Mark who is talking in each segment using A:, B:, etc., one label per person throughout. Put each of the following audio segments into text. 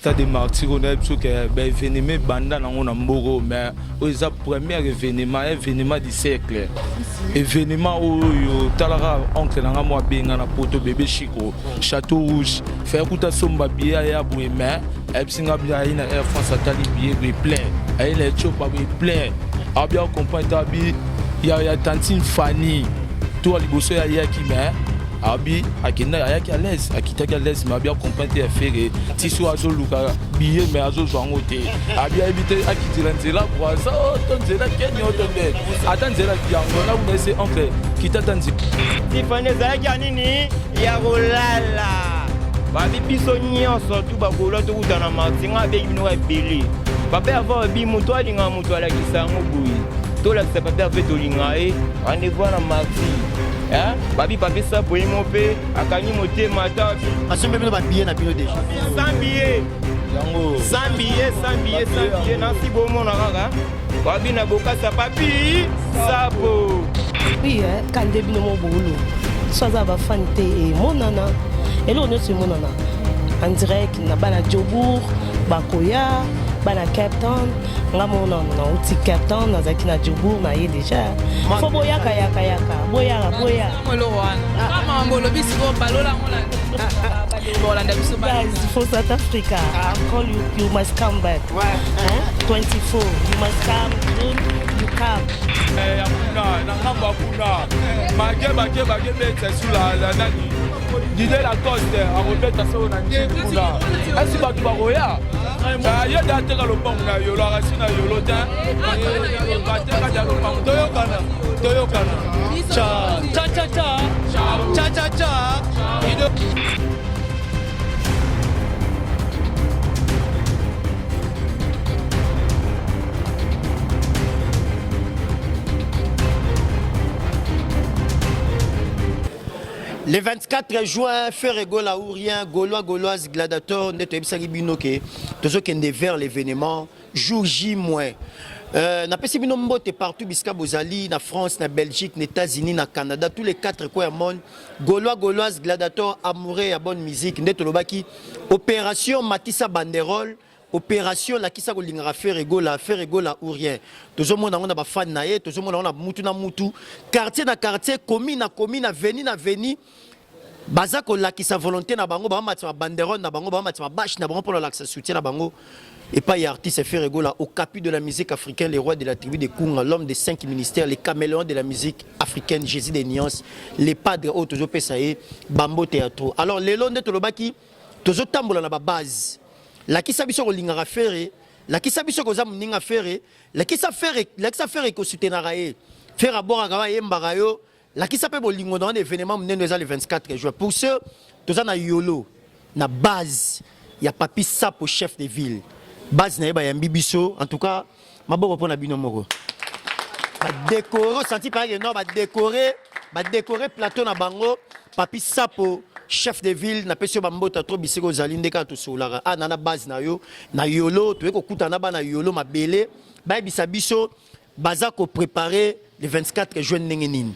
A: Stade des Martyrs oyo nayebi soki ba événement ebanda nango na mboko mais oyo eza premier événement, événement du siècle, événement oyo talaka oncle na nga mo abenga na poto bébé Chico Château Rouge faire kuta somba billet aya boye mais ayebisi nga bien aye na Air France atali billet boye plein, aye na Ethiopia boye plein, abia comprendre abi ya tantine Fanny to liboso ya yaki mais abi akenda ayaki à l'aise, akitaki à l'aise mais abi acomprendre te ya Ferre ti so azoluka billet mais azozwa yango te, abi ayebi te akitela nzela Brazza to nzela Kenya to nde ata nzela yango na kuna ese oncle kita ata nzela.
B: Tiffany ezalaki ya nini ya kolala babi biso nyonso tu bagolo tokuta na marti nga abengi bino ebele papa Herve abi moto alingaka moto alakisa yango boye tolakisa papa Herve tolinga ye rendez-vous na marti. Babi papi sapo ye mo mpe akangi motema ata
C: asombi bino babillet na bino déjà.
B: Sans billet
A: yango.
B: Sans billet, sans billet, sans billet nasi bomona kaka babi na bokasa papi sapo.
D: Oui, kande bino mo bolo so aza bafani te emonana eloko nyonso emonana en direct na bana Jobourg bakoya bana Cape Town. Nga mona nauti Cape Town, nazalaki na Jobourg na ye déjà fo boyaka yaka yaka boyaka boya.
E: Eloko wana kama olobi sikoyo balola yango na bolanda biso.
D: Guys, for South Africa, I call you, you must come back. Hein? 24, you must come, June, you come.
A: Ya kuna na ngambo ya kuna make bake bake beta sula la nani Didier Lacoste akobeta soko na njili kuna esi bato bakoya ye de ateka lopango na yolo akasi na yolo te bateka ja lopango.
C: Toyokana, toyokana, cha cha cha cha cha cha cha. Le 24 juin, Ferre Gola ou rien, Gaulois, Gauloise, Gladiator, nde toyebisaki bino ke tozokende vers l'événement jour J moins. Napesi bino mbote partout bisika bozali na France, na Belgique, na États-Unis, na Canada, tous les quatre coins ya monde. Gaulois, Gauloise, Gladiator, amoureux ya bonne musique, nde tolobaki opération Matisa Banderole, opération lakisa kolingaka Ferre Gola, Ferre Gola ou rien. Tozomona yango na bafan na ye, tozomona yango na mutu na mutu, quartier na quartier, commune na commune, avenue na avenue. Baza kolakisa volonté na bango, bamatisa babanderole na bango, bamatisa babâche na bango mpona kolakisa soutien na bango epai ya artiste Ferre Gola, okapi de la musique africaine, le roi de la tribu de Kunga, l'homme des cinq ministères, les caméléons de la musique africaine, Jésus des nuances, les padres oyo tozopesa ye bambo théâtre. Alors lelo nde tolobaki tozotambola na babase lakisa biso kolingaka Ferre, lakisa biso koza moninga Ferre, lakisa Ferre, lakisa Ferre kosoutenaka ye, Ferre abwakaka yo, ayembaka yo, lakisa mpe bolingo na wana événement monene eza le 24 juin. Pour ceux toza na yolo na base ya Papi Sapo, chef de ville, base na ye bayambi biso. En tout cas maboko mpo na bino moko badécoré, osanti pake non, badécoré, badécoré plateau na bango. Papi Sapo, chef de ville, napesi yo bambota trop bisika ozali. Nde kaka tosololaka a na base na yo na yolo, toye kokutana na bana yolo mabele bayebisa biso baza kopréparer le 24 juin ndenge nini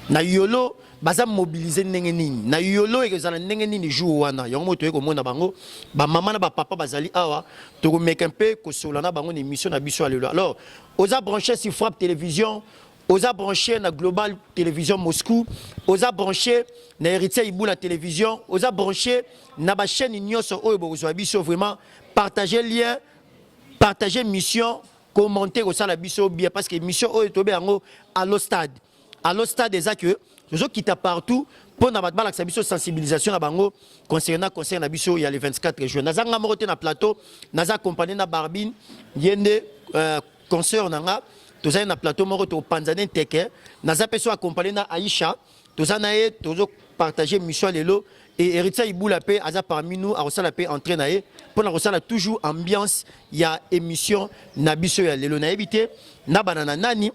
C: na yolo, baza mobiliser ndenge nini na yolo, ekozala ndenge nini jour wana. Yango mo toye komona bango, bamama na bapapa bazali awa, tokomeka mpe kosolola na bango na émission na biso ya lelo. Alors oza branché sur Frappe Télévision, oza branché na Global Télévision Moscou, oza branché na Héritier Ibula Télévision, oza branché na bachaîne nyonso oyo bokozwa biso. Vraiment partager lien, partager mission, commenter kosala biso bien, parce que mission oyo tobe yango allo stade, allo stade eza que tozokita partout mpo na bato balakisa biso sensibilisation na bango concernant concert na biso ya le 24 juin. Naza nga moko te na plateau, naza accompagné na Barbine, ye nde concert na nga. Tozali na plateau moko topanzane nteke. Naza mpe so accompagné na Aisha, toza na ye tozopartage mission lelo. Et Héritier Ibula mpe aza parmi nous, akosala mpe entrée na ye mpona kosala toujours ambiance ya émission na biso ya lelo. Nayebi te na bana na nani.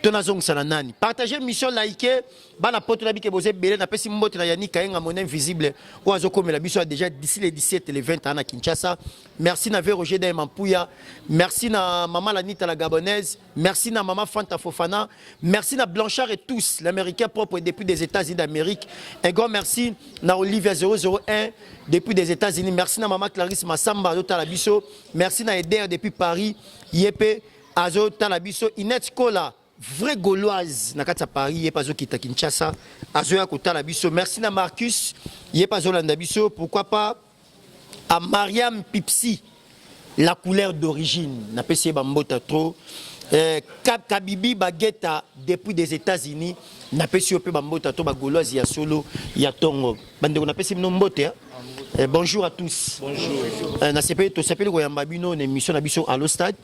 C: To nazongisa na nani? Partager mission like bana poto na bike boza ebele. Napesi mbote na Yannick Kayenga, mon invisible oyo azokomela biso ya déjà d'ici le 17 le 20 na Kinshasa. Merci na Ve Roger Daye Mampuya, merci na mama Lanita la Gabonaise, merci na mama Fanta Fofana, merci na Blanchard et tous l'américain propre depuis des États-Unis d'Amérique. Un grand merci na Olivia 001 depuis des États-Unis. Merci na mama Clarisse Massamba azotala biso. Merci na Eder depuis Paris, yepe azotala biso. Inet Kola, vraie gauloise na kati ya Paris, ye mpe azokita Kinshasa, azoya kotala biso. Merci na Marcus, ye mpe azolanda biso. Pourquoi pas à Mariam Pipsi, la couleur d'origine, napesi ye bambota trop. Kabibi Bageta depuis des États-Unis, napesi yo mpe bambota to bagauloise ya solo ya tongo. Bandeko, napesi bino mbote, hein? Bonjour à tous.
A: Bonjour.
C: Nasepeli, tosepeli koyamba bino na émission na biso Allo Stade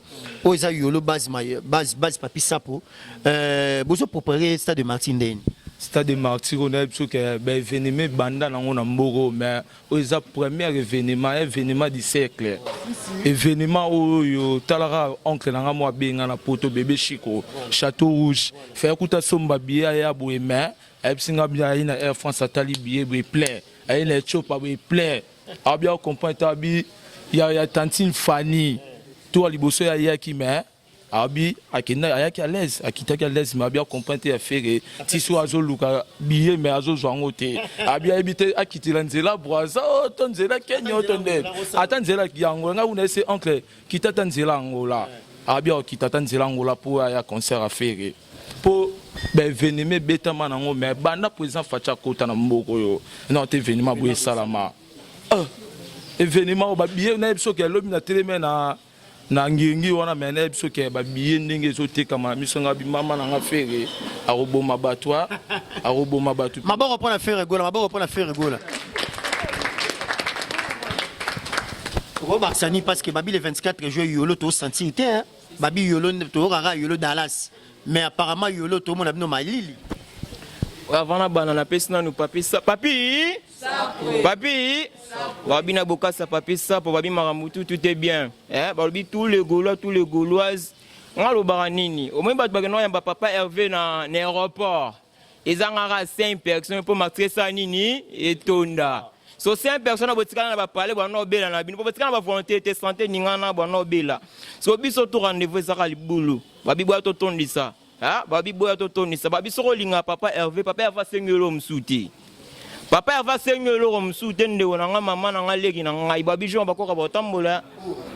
C: oyo eza Yolo base, base, base Papi Sapo. Bozo préparer stade de Martyrs ndeni?
A: Stade de Martyrs oyo, nayebi soki baévénement ebanda nango na mboka, mais oyo eza premier événement, événement du siècle, événement oyo talaka oncle na nga mo abenga na poto, bébé Chiko Château Rouge faya kuta somba billet aya boye, mais ayebisi nga bien aye na Air France, atali billet boye plein, aye na Ethiopia boye plein. Abia comprendre te, abi ya tantine Fanny to ya liboso ya ayaki, mais abi akenda, ayaki à l'aise, akitaki à l'aise, mais abi acomprendre te ya Ferre ti so azoluka billet mais azozwa yango te. Abi ayebi te akitela nzela Braza o to nzela Kenya o to nde ata nzela yango. Nga kuna ese oncle kita ata nzela Angola, abi akokita ata nzela Angola mpo aya concert a Ferre, mpo baévénement ebetama nango. Mais banda président Fatshi akota na mboka oyo, non te, événement boye esalama. Ah, événement oyo babillet, nayebi soki elobi na teleme na ngengi wana, me nayebi soki babillet ndenge ezotekama na miso nga, bimama na nga Ferre akoboma bato, akoboma bato.
C: Maboko mpo na Ferre Gola, maboko mpo na Ferre Gola. Okobakisa nini? Parce que babi le 24 juin Yolo tosentir te, hein? Babi Yolo toyokaka Yolo Dallas, mais apparemment Yolo tomona bino malili.
B: Avant na bana, napesi nanu papi papi papi babi na bokasa papi sapo babi makambo tout, tout est bien, eh, balobi tous les Gaulois, tous les Gauloises. Nga alobaka nini? Omoni bato bakenda koyamba papa Hervé na aéroport, ezangaka 5 personnes mpo matresa nini etonda. So 5 personnes botikala na bapale bwana obela na bino, mpo botikala na bavolonté te, santé ningana bwana obela. So biso to rendez-vous ezaka libulu, babi boya totondisa. Ah, babi boya totondisa. Babi soko olinga papa Hervé, papa Hervé asengi eloko mosusu te, papa Hervé asengi eloko mosusu te. Ndeko na nga, mama na nga, leki na ngai, babi jour bakoka bakotambola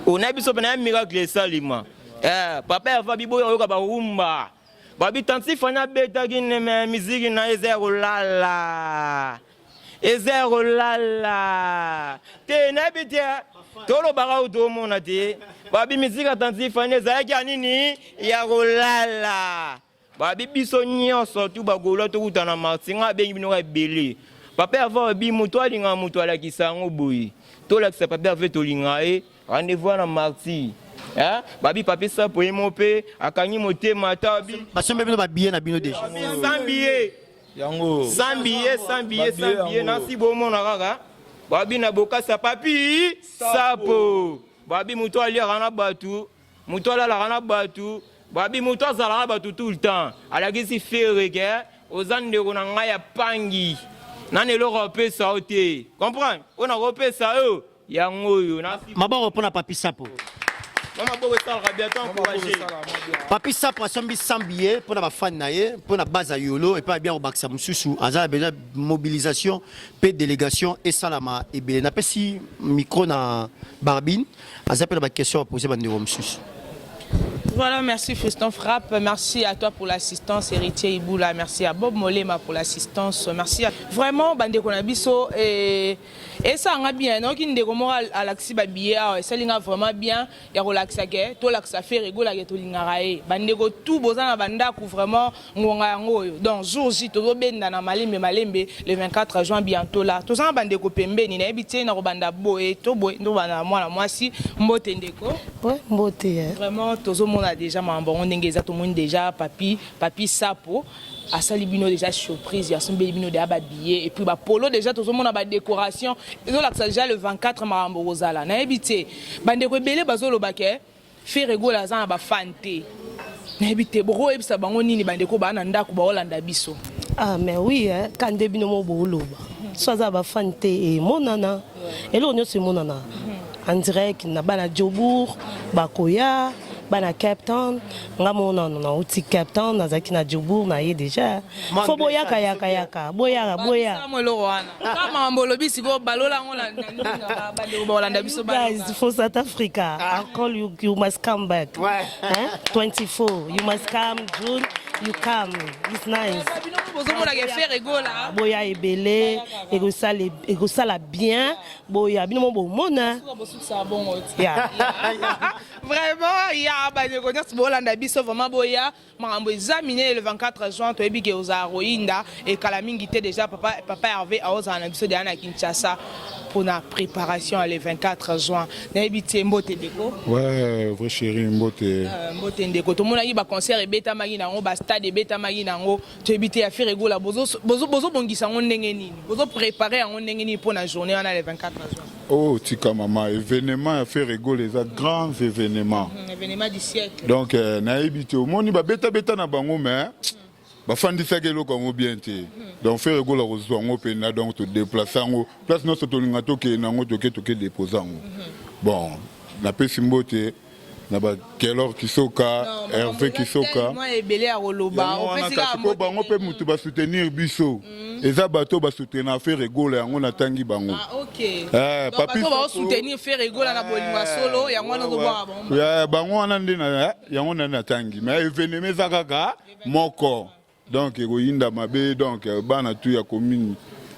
B: ona biso mpe na ya miracle esalima. Eh, papa Hervé abi boya oyoka barumba. Babi tanti Fani abetaki neme miziki na ye eza ya kolala, eza ya kolala te. Nayebi te, tolobaka oyo tomona te. Babi miziki ya tanti Fani ezalaki ya nini? Ya kolala. Babi biso nyonso tu bagaulois tokuta na Martyrs. Nga abengi bino ebele. Papa Hervé abi moto alingaka moto alakisa yango boye, tolakisa papa Hervé tolinga ye. Rendez-vous na Martyrs. Babi papi sapo ye mo mpe akangi motema ata abi
C: Basombi bino babillet na bino déjà?
B: Sans billet.
A: Yango.
B: Sans billet, sans billet,
A: Babillet
B: sans billet.
A: yango.
B: Nasi bomona kaka babi na bokasa papi sapo babi moto aliaka na bato, moto alalaka na bato, babi moto azalaka na bato tout le temps. Alakisi Ferre ke oza ndeko na ngai ya pangi nani, eloko apesa yo te, comprendre oyo nakopesa yo yango oyo. Nasi
C: Maboko mpona papi sapo.
B: Maboko esalaka bien to encourage.
C: Papi Sapo asombi 100 billets mpona bafani na ye, mpona base ya Yolo. Epai bien kobakisa mosusu aza na besoin mobilisation mpe délégation esalama ebele. Napesi micro na Barbine, aza mpe na baquestion apose bandeko mosusu.
E: Voilà, merci Fiston Frappe, merci à toi pour l'assistance, Héritier Iboula, merci à Bob Molema pour l'assistance, merci à... Vraiment, bandeko na biso, et ça nga bien, donc ndeko moko alakisi ba billet awa, esalinga vraiment bien, ya kolakisa ke, tolakisa Ferre Gola ke tolingaka ye. Bandeko tout boza na bandako, vraiment, ngonga yango oyo. Donc jour J, tozobenda na malembe malembe, le 24 juin bientôt là. Toza na bandeko pembeni, nayebi te na kobanda boye, to boye, ndobanda mwana mwasi, mbote ndeko.
D: Ouais, mbote, eh.
E: Vraiment, tozomona déjà makambo yango ndenge eza. Tomoni déjà papi sapo asali bino déjà surprise, asombeli bino déjà babillet et puis bapolo déjà, tozomona badécoration ezolakisa déjà le 24 makambo kozala. Nayebi te, bandeko ebele bazoloba ke Ferre Gola aza na bafan te. Nayebi te bokoyebisa bango nini bandeko baa na ndako baolanda biso.
D: Ah mais oui hein, kande bino mo booloba so aza bafani te emonana eloko nyonso emonana en direct na bana Jobourg bakoya bana Cape Town. Nga mo nano nauti Cape Town, nazalaki na Jobourg na ye déjà. Fo boyaka yaka yaka boyaka boya.
E: Bakisa mo eloko wana kaka makambo olobi sikoyo balola yango na na bandeko baolanda biso.
D: Guys, for South Africa, I call you, you must come back. Hein? 24, you must come, June, you come. It's nice.
E: Bino bozomonaka Ferre Gola.
D: Boya ebele, ekosala ekosala bien, boya bino mo bomona.
E: Bosukisa bongo te.
D: Yeah.
E: Vraiment ya bandeko nyonso bolanda biso, vraiment boya, makambo eza minene. Le 24 juin toyebi ke ozala koyinda ekala mingi te. Déjà papa Hervé aozala na biso deya na Kinshasa mpona préparation ya le 24 juin. Nayebi te, mbote ndeko.
F: Ouais, vrai chéri, mbote.
E: Mbote ndeko. Tomonaki baconcert ebetamaki nango, bastade ebetamaki nango. Toyebi te ya Ferre Gola, bozobongisa yango ndenge nini, bozoprépare yango ndenge nini mpona journée wana le 24 juin?
F: Oh, tika mama, événement ya Ferre Gola eza grand événement.
E: Événement du siècle.
F: Donc, nayebi te, omoni babeta-beta na bango, mais bafandisaki eloko yango bien te. Donc Ferre Gola kozwa yango mpenza, donc todéplace yango place nyonso tolinga tokende yango, toke dépose yango. Bon, napesi mbote na bakelor Kisoka, Hervé Kisoka.
E: Tellement ebele ya koloba.
F: Yango wana.
E: Opesi kaka
F: kasi mpo bango mpe motu basoutenir biso, eza bato basoutenir Ferre Gola, yango natangi bango.
E: Ah, ok.
F: Eh,
E: Donc,
F: Papi
E: bato
F: Soko.
E: baosoutenir Ferre Gola na bolingo ya solo, yango wana ozobwaka bango.
F: Ya, bango wana nde yango nde natangi, mais événement eza kaka moko, donc ekoyinda mabe. Donc bana tu ya commune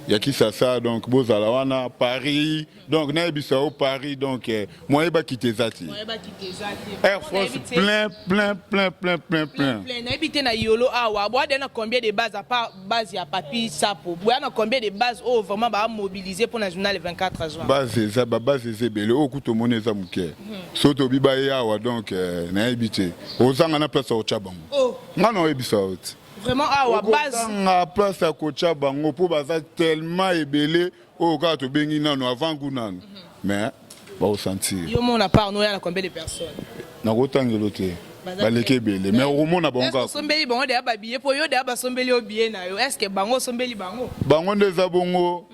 F: ya Kisasa, donc bozala wana. Paris, donc nayebisa yo, Paris, donc moye bakita eza te.
E: Oyebaki te eza te.
F: Air France plein, plein, plein, plein, plein, plein.
E: Plein. Nayebi te, na Yolo awa boya na combien de base, à part base ya Papi Sapo, boya na combien de base oyo vraiment bamobiliser mpona journal le 24 juin?
F: Base eza, babase eza ebele. Oyo kuta omoni eza moke. So tobi baye awa, donc nayebi te, ozanga na place ya kotya bango.
E: Oh.
F: Nga na oyebisa yo te.
E: Vraiment awa base
F: Okozanga place ya kotya bango mpo baza tellement ebele. Oyo kaka tobengi nano avant gu nano, mais bakosentir.
E: Yo mona part noya na combien de personnes?
F: Nakotangelo te, baleki ebele, mais okomona bango kaka.
E: Osombeli bango deya babillet? Mpo yo deya basombeli yo billet na yo, est ce que bango osombeli bango?
F: Bango nde eza bongo,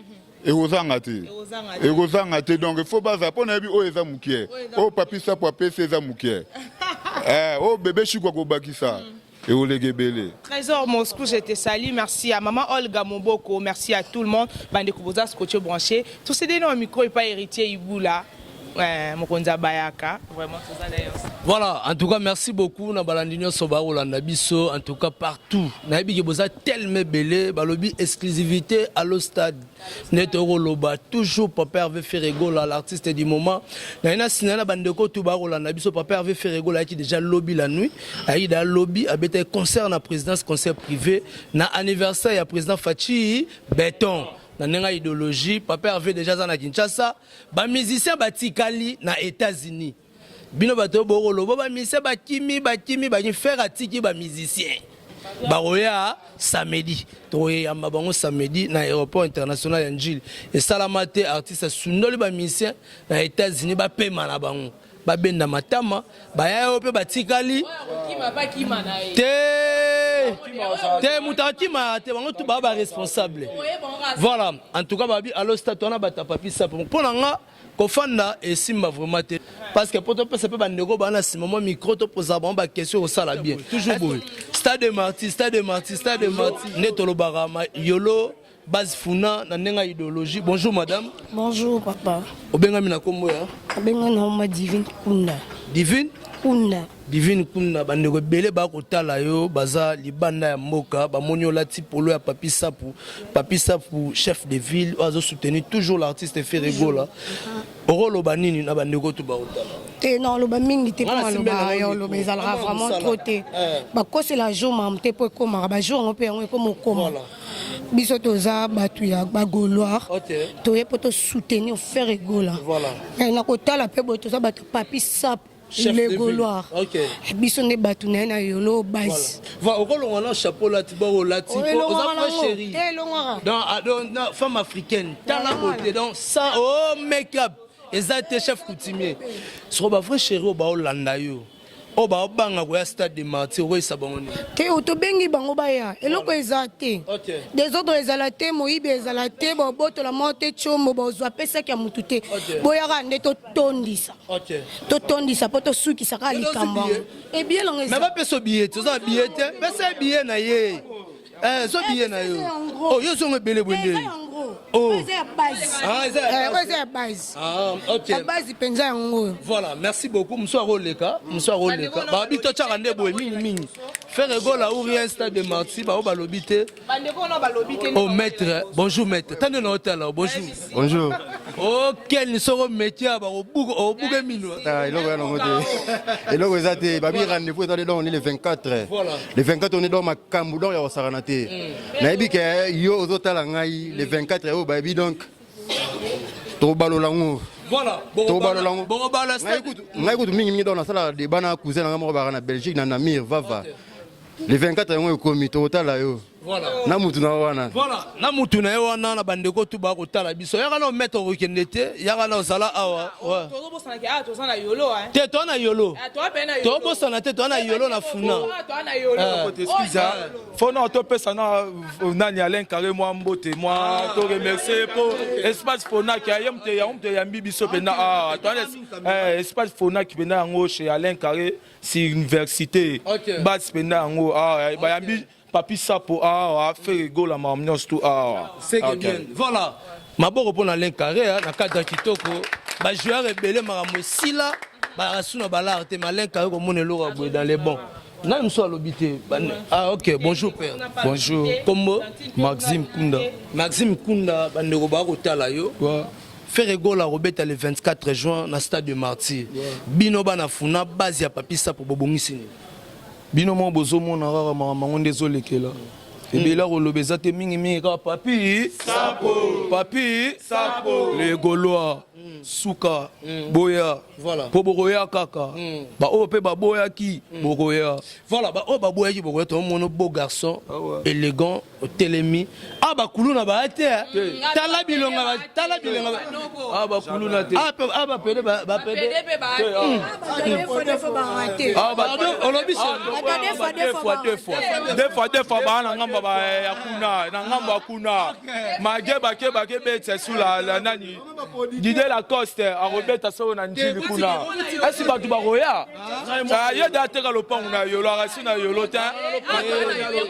F: ekozanga te.
E: Ekozanga te.
F: Ekozanga te. Donc il faut baza mpo nayebi oyo eza mokie, oyo Papi Sapo apesi eza mokie. Oyo bebe Shiko akobakisa ekoleka ebele.
E: Trésor Moscou, je te salue. Merci à maman Olga Moboko. Merci à tout le monde. Bande Kuboza scotché branché. Tout ce au micro et pas héritier Iboula. Ouais, Mokonza Bayaka. Vraiment, tout ça d'ailleurs.
A: Voilà, en tout cas, merci beaucoup. Na balandi nyonso baolanda biso, en tout cas partout. Nayebi ke boza tellement ebele, balobi exclusivité à stade. Nete okoloba toujours Papa Hervé Ferre Gola, l'artiste du moment. Na ina sina na bandeko tout baolanda biso, Papa Hervé Ferre Gola ayaki déjà lobi la nuit, ayaki da lobi abeta concert na présidence, concert privé na anniversaire ya président Fatshi Béton. Na ndenge ya idéologie, Papa Hervé déjà aza na Kinshasa, ba musicien batikali na États-Unis. Bino bato oyo bokoloba bamusicien bakimi, bakimi, bakimi, Ferre atiki bamusicien, bakoya samedi, tokoyamba bango samedi na aéroport international ya Njili. Esalama te, artiste asundoli bamusicien na États-Unis, bapema na bango, babenda matama, baya oyo mpe batikali te te. Moto akima te, bango tu baa baresponsable. Voilà, en tout cas babi alo stade wana bato ya Papi Sapo. Mpo na nga kofanda esimba vraiment te, parce que po topesa mpe bandeko baa na nsima mwa micro, topoza bango baquestion, kosala bien. Toujours boye, stade de Martyr, stade de Martyr, stade de Martyr nde tolobaka yolo base funa na ndenge ya idéologie. Bonjour madame.
G: Bonjour papa.
A: Obengami na nkombo ya?
G: Abengami na oma Divine Kunda.
A: Divine?
G: Kunda.
A: Divine Kunda, bandeko ebele bakotala yo, baza libanda ya mboka, bamoni olati polo ya Papi Sapu. Papi Sapu, chef de ville oyo azosoutenir toujours l'artiste Ferre Gola. Okoloba nini na bandeko tu bakotala?
G: Te, na oloba mingi te.
A: Nga
G: mpo
A: nasimbe
G: maloba
A: nango
G: ya oloba
A: micro.
G: ezalaka
A: Kama
G: vraiment
A: mosala.
G: trop te. Bakosela jour mamu te, mpo ekomaka bajour yango mpe yango ekoma okoma. Biso toza bato ya bagaulois. Toye mpo tosoutenir Ferre Gola. Na kotala mpe boye, toza bato Papi Sap.
A: Chef
G: le
A: de ville.
G: Gaulois. Biso nde bato na ye na Yolo base.
A: Voilà, okolongwa na chapeau lati boko olati
G: Oyo
A: po oza
G: elongwaka
A: vrai
G: nango.
A: chérie.
G: Te, elongwaka.
A: Donc, ah, donc, non, femme africaine tala beauté, donc sans oh make-up eza te, chef coutumier soko bavrai chéri oyo baolanda yo.
H: Oyo baobanga koya stade de martyr okoyisa bango nini?
G: Te, tobengi bango baya, eloko eza te, desordre ezala te, moyibi ezala te, baobotola moko te, tshombo bozwa pesaki ya mutu te. Boyaka nde totondisa, totondisa mpo tosukisa kaka likambo yango ebielango.
H: Mais bapesa billet te, oza na billet te, pesa ye billet na ye. Eh, zo billet na yo. Oh, yo zongo ebele boye nde.
G: Oh. Eza ya base. Ah, eza ya base. Eza ya base.
H: Ah, OK.
G: Ya base penza yango.
H: Voilà, merci beaucoup. Muso akoleka, muso akoleka. Ba bito tchaka nde boye mingi mingi. Ferre Gola ou rien stade de martyr ba balobi te.
E: Bandeko na balobi te.
H: Oh maître, bonjour maître. Tande na hôtel, bonjour.
I: Bonjour.
H: Oh quel soko métier ba obuka obuka mino.
I: Ah, eloko ya nango te. Eloko eza te, babi rendez-vous eza donc on est le 24.
H: Voilà.
I: Le 24 on est dans makambo donc ya kosakana te. Nayebi ke yo ozotala ngai le 24 oyo bayebi donc tobalola ngo.
H: Voilà.
I: Tobalola ngo.
H: Bokobala
I: ngai kutu mingi mingi donc nasalaka débat na cousin na ngai moko baka na Belgique na Namir Vava. Le 24 yango ekomi tokotala yo.
H: Voilà.
I: Na mutu na wana.
H: Voilà. Na mutu na ye wana na bandeko tu ba kotala biso. Yaka na maître okende te, yaka na ozala awa. Ouais.
E: Tozobosana ke ah toza na yolo hein.
H: Te toza na yolo.
E: Ah toza pe na yolo.
H: Tozobosana te toza na yolo na funa.
E: Ah toza na yolo.
A: Excuse faut na topesa na nani Alain Carré mwa mbote mwa to remercier po espace Fonac aye mte ya mte yambi biso pena ah toza espace Fonac pena yango chez Alain Carré si université base pena yango ah bayambi Papi Sapo awa Ferre Gola makambo nyonso tu awa.
H: C'est que bien. Voilà. Maboko pona Alain Carré na cadre kitoko. Ba joueurs ebele makambo esila ba suna balar te mais Alain Carré komona eloko ya boye dans les bons. Nani mosusu alobi te. Ah ok, bonjour père.
A: Bonjour.
H: Kombo
A: Maxime Kunda.
H: Maxime Kunda bandeko ba kotala yo.
A: Ouais.
H: Ferre Gola akobeta le 24 juin na stade de Martyrs. Bino bana funa base ya Papi Sapo bobongisi nini?
A: Bino moko bozomona kaka makambo yango nde ezolekela ebele akoloba eza te mingimingi kaka papi sapo papi sapo le gaulois suka boya mpo bokoya kaka baoyo mpe baboyaki bokoya.
H: Voilà, baoyo baboyaki bokoya. Tomona beau garçon élégant otelemi ah bakuluna baya te tala bilonga tala bilonga
A: ah bakuluna te
H: ah bapede bapede pardon olobi
A: deux fois deux fois deux fois deux fois baa na ngambo ya kuna na ngambo ya kuna mage bake bake betisa sula la nani Didier Lacoste akobeta solo na njili kuna esi bato bakoya ye de ateka lopango na yolo akasi na yolo te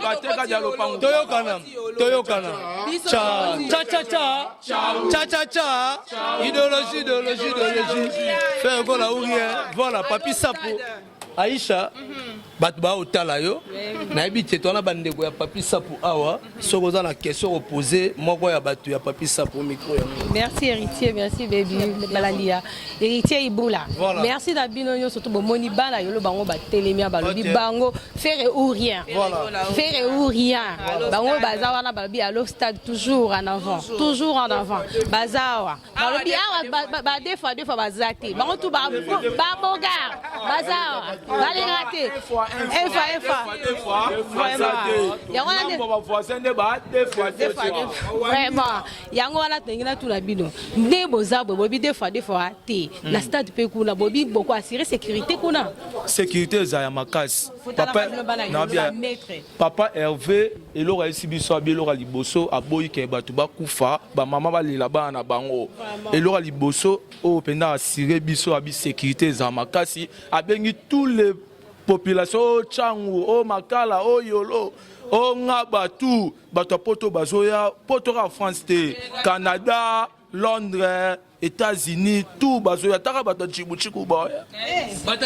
A: bateka dia lopango.
H: Toyokana, toyokana. Cha cha cha cha cha cha cha idéologie idéologie idéologie Ferre Gola ou rien. Voilà Papi Sapo Aisha bato baotala yo nayebi te towana bandeko ya Papi Sapo awa soki oza na question kopose moko ya bato ya Papi Sapo micro yango.
D: Merci Héritier, merci baby Balalia. Héritier Iboula.
H: Voilà.
D: Merci na bino nyonso to bomoni bana yolo bango batelemi balobi bango Ferre ou rien.
H: Voilà.
D: Ferre ou rien. Bango baza wana balobi allo stade toujours en avant. Toujours en avant. Baza awa. Balobi awa ba deux fois deux fois baza te. Bango tout ba ba bogar. Baza awa. Balinga te. Un fois un fois.
A: Vraiment.
D: Yango wana nde
A: ba voisin nde ba deux fois deux fois.
D: Vraiment. Yango wana tolingi natuna bino nde boza boye boyebi deux fois deux fois te na stade mpe kuna boyebi boko assurer sécurité kuna.
A: Sécurité eza ya makasi.
D: Papa,
A: papa, papa Hervé eloko ayesi biso abi eloko ya liboso aboyi ke bato bakufa bamama balela bana na bango eloko ya liboso oyo mpenza asire biso abi sécurité eza makasi abengi tous les population o Tshangu o Makala o Yolo o Ngaba tout bato ya poto bazoya poto kaka France te Canada Londres États-Unis tout bazoya taka bato ya Djibouti ku baoya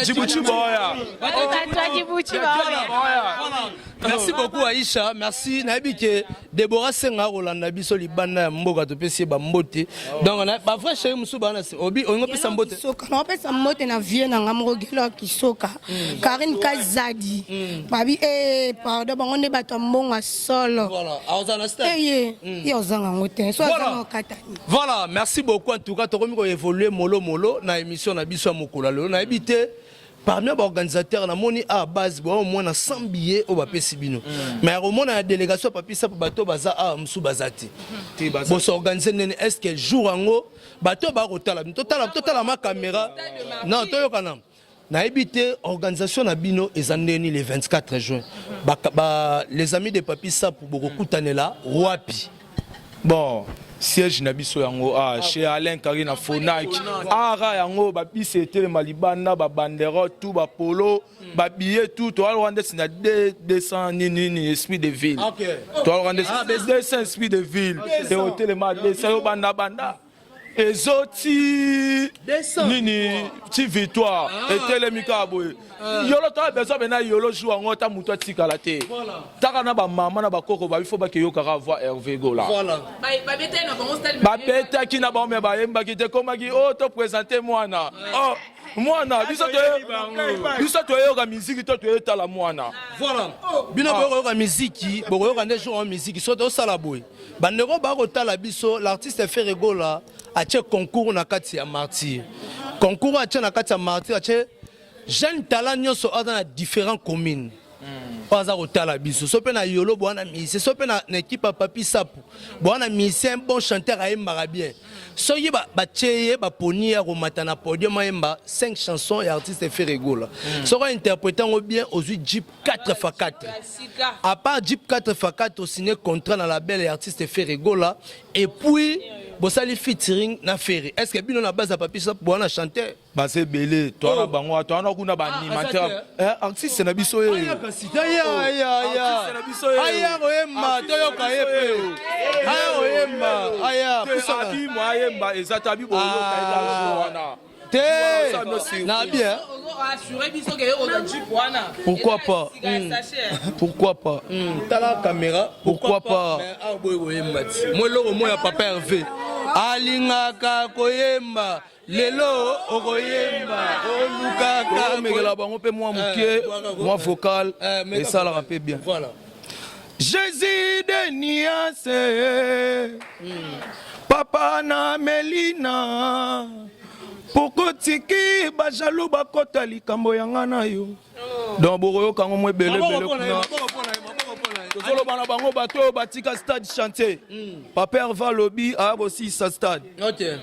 A: Djibouti baoya
D: Bato ya Djibouti baoya.
H: Merci beaucoup Aïcha, merci. Nayebi ke Deborah Senga akolanda biso libanda ya mboka topesi ye bambote. Donc na ba vrai chéri mosusu bana obi olingo pesa mbote.
G: Kisoka naopesa mbote na vie na nga moko gelo ya kisoka Karine Kazadi babi eh pardon bango nde bato ya mbongo ya solo.
H: Voilà, aozala na stade.
G: Eye ye ozanga yango te so azanga okatani.
H: Voilà, merci beaucoup en tout cas tokomi ko évoluer molo molo na émission na biso ya mokolo ya lelo. Nayebi te parmi ba organisateurs namoni a base bo au moins na 100 billets oyo bapesi bino. Mais akomona ya délégation Papi Sapo bato baza awa mosusu baza te. Bos'organiser ndeni est-ce que jour yango bato bakotala bino totala totala ma caméra. Non, toyokana. Nayebi te organisation na bino eza ndenge nini le 24 juin ba, ba, les amis de Papi Sapu bokokutanela wapi?
A: Bon, siège na biso yango ah, chez Alain Kari na Fonac ara yango babisi etelema libanda ba banderole tout ba polo ba billet tout toaloka ndeti na 200 nini nini esprit de ville toaloka ndeti 200 esprit de ville eotelema 200 yo banda banda ezo ti nini ti victoire ah. etelemi kaka boye ah. yolo toa besoin pena yolo jour yango ata moto atikala te taka na bamama na bakoko babi fo bakeyokaka voi herve gola babetaki na bango me bayembaki te komaki o oh, to présente mwana oh, mwana biso toyoka miziki to toyetala mwana
H: voilà bino ah. boyoka miziki bokoyoka nde jour yango miziki soki tosala boye Bandeko ba kotala biso, l'artiste Ferre Gola atie concours na kati ya martyr. Concours atie na kati ya martyr atie jeune talent nyonso aza na différents communes. oyo aza kotala biso so mpe na yolo boa na musicien so mpe na équipe ya papi sapu boa na musicien bon chanteur ayembaka bien soki batie ye baponi ye akomata na podium ayemba 5 chansons ya artiste Ferre Gola soki ainterprete yango bien ozwi jeep 4 x 4 à part jeep 4 x 4 osigne contrat na label ya artiste Ferre Gola et puis bosali featuring na Ferre est ce que bino na base ya papi Sap boa na chanteur
A: baza ebele toa na oh. bango toa na kuna baanimateur ah, eh, artiste na biso ye
H: aya koyemba toyoka ye mpe aya koyemba aya
A: abi mo ayemba eza te abi boyoka eza wana
H: te na bien
A: pourquoi pas pourquoi pas
H: tala caméra
A: pourquoi pas
H: awa boye koyemba ti mo eloko mo ya papa Hervé alingaka koyemba lelo okoyemba olukaka
A: omekela bango mpe mwa moke mwa vocal esalaka mpe bien
H: voilà
A: Jésus de nuance papa na Melina pokotiki bajaloux bakota likambo ya nga na yo donc bokoyoka yango mwa ebele ebele kuna tozoloba na bango bato oyo batika stade chantier papa Herve alobi aya kosilisa stade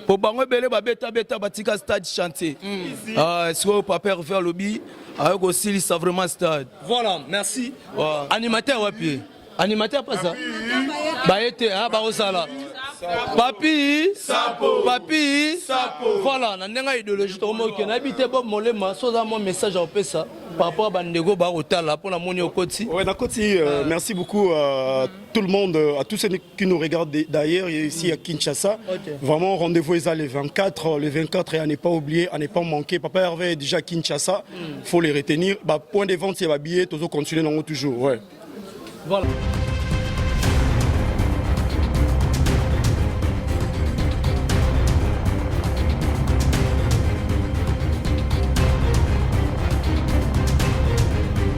A: po bango ebele babetabeta batika stade chantier ah, sikoyo papa Herve alobi aya kosilisa vraiment stade
H: Voilà, merci. Ouais. Animateur wapi? Animateur pas ça. Ba ete ah ba osala. Papi Sapo. Papi Sapo. Voilà, na ndenge idéologie to mo ke na bite bo molema so za mo message opesa par rapport à bandeko ba kotala pona moni okoti.
J: Ouais, nakoti euh, merci beaucoup à tout le monde, à tous ceux qui nous regardent d'ailleurs ici à Kinshasa. Okay. Vraiment, rendez-vous est le 24, le 24 et à ne pas oublier, à ne pas manquer. Papa Hervé est déjà à Kinshasa, faut les retenir. Bah, point de vente, il y a billet, toujours continuer, non, toujours. Ouais.
H: Voilà.